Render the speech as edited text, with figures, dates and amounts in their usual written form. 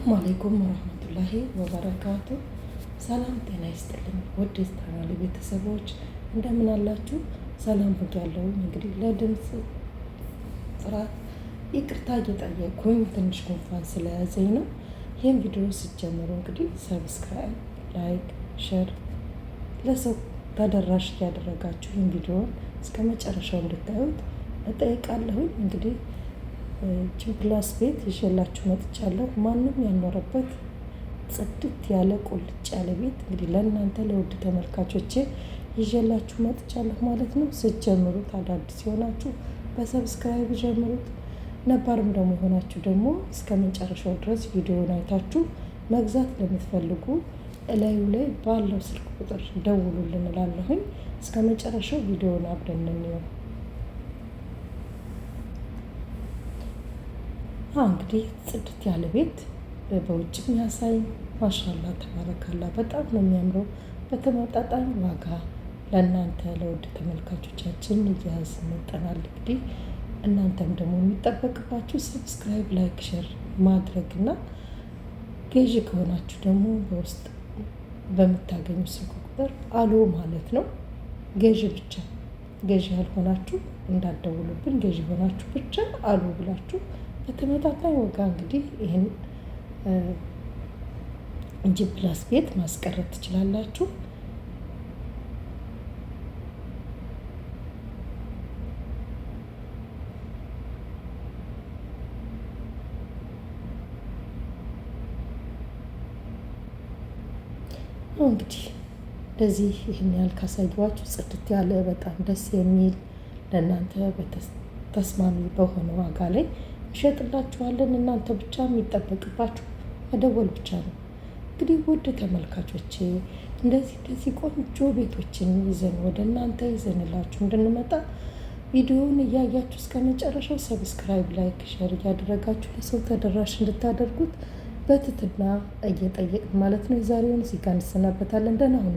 አለይኩም ወረህመቱላሂ ወበረካቱ። ሰላም ጤና ይስጥልኝ ውድ የቻናሌ ቤተሰቦች እንደምን አላችሁ? ሰላም ብያለሁ። እንግዲህ ለድምፅ ጥራት ይቅርታ እየጠየኩኝ ትንሽ ጉንፋን ስለያዘኝ ነው። ይህን ቪዲዮ ስትጀምሩ እንግዲህ subscribe፣ like፣ share ለሰው ተደራሽ እያደረጋችሁ ይህን ቪዲዮን እስከ መጨረሻው እንድታዩት እጠይቃለሁኝ። እንግዲህ G plus ቤት ይዤላችሁ መጥቻለሁ። ማንም ያልኖረበት ጽድት ያለ ቁልጭ ያለ ቤት እንግዲህ ለእናንተ ለውድ ተመልካቾቼ ይዤላችሁ መጥቻለሁ ማለት ነው። ስትጀምሩት አዳዲስ የሆናችሁ በ subscribe ጀምሩት፣ ነባርም ደግሞ የሆናችሁ ደግሞ እስከ መጨረሻው ድረስ ቪዲዮውን አይታችሁ መግዛት ለምትፈልጉ እላዩ ላይ ባለው ስልክ ቁጥር ደውሉልን እላለሁኝ። እስከ መጨረሻው ቪዲዮውን አብረን እንየው። እንግዲህ ጽድት ያለ ቤት በውጭ የሚያሳይ ማሻላ ተባረካላ፣ በጣም ነው የሚያምረው። በተመጣጣኝ ዋጋ ለእናንተ ለውድ ተመልካቾቻችን እያያዝን መጠናል። እንግዲህ እናንተም ደግሞ የሚጠበቅባችሁ subscribe፣ like፣ share ማድረግ እና ገዢ ከሆናችሁ ደግሞ በውስጥ በምታገኙ ስልክ ቁጥር አሎ ማለት ነው። ገዢ ብቻ ገዢ ያልሆናችሁ እንዳትደውሉብን፣ ገዢ ሆናችሁ ብቻ አሎ ብላችሁ በተመጣጣኝ ዋጋ እንግዲህ ይህን G plus ቤት ማስቀረት ትችላላችሁ። እንግዲህ እንደዚህ ይህን ያህል ካሳየኋችሁ ጽድት ያለ በጣም ደስ የሚል ለእናንተ ተስማሚ በሆነ ዋጋ ላይ እንሸጥላችኋለን። እናንተ ብቻ የሚጠበቅባችሁ መደወል ብቻ ነው። እንግዲህ ውድ ተመልካቾቼ እንደዚህ እንደዚህ ቆንጆ ቤቶችን ይዘን ወደ እናንተ ይዘንላችሁ እንድንመጣ ቪዲዮውን እያያችሁ እስከ መጨረሻው subscribe፣ like፣ share እያደረጋችሁ ለሰው ተደራሽ እንድታደርጉት በትህትና እየጠየቅን ማለት ነው። የዛሬውን እዚህ ጋር እንሰናበታለን። ደህና ሁኑ።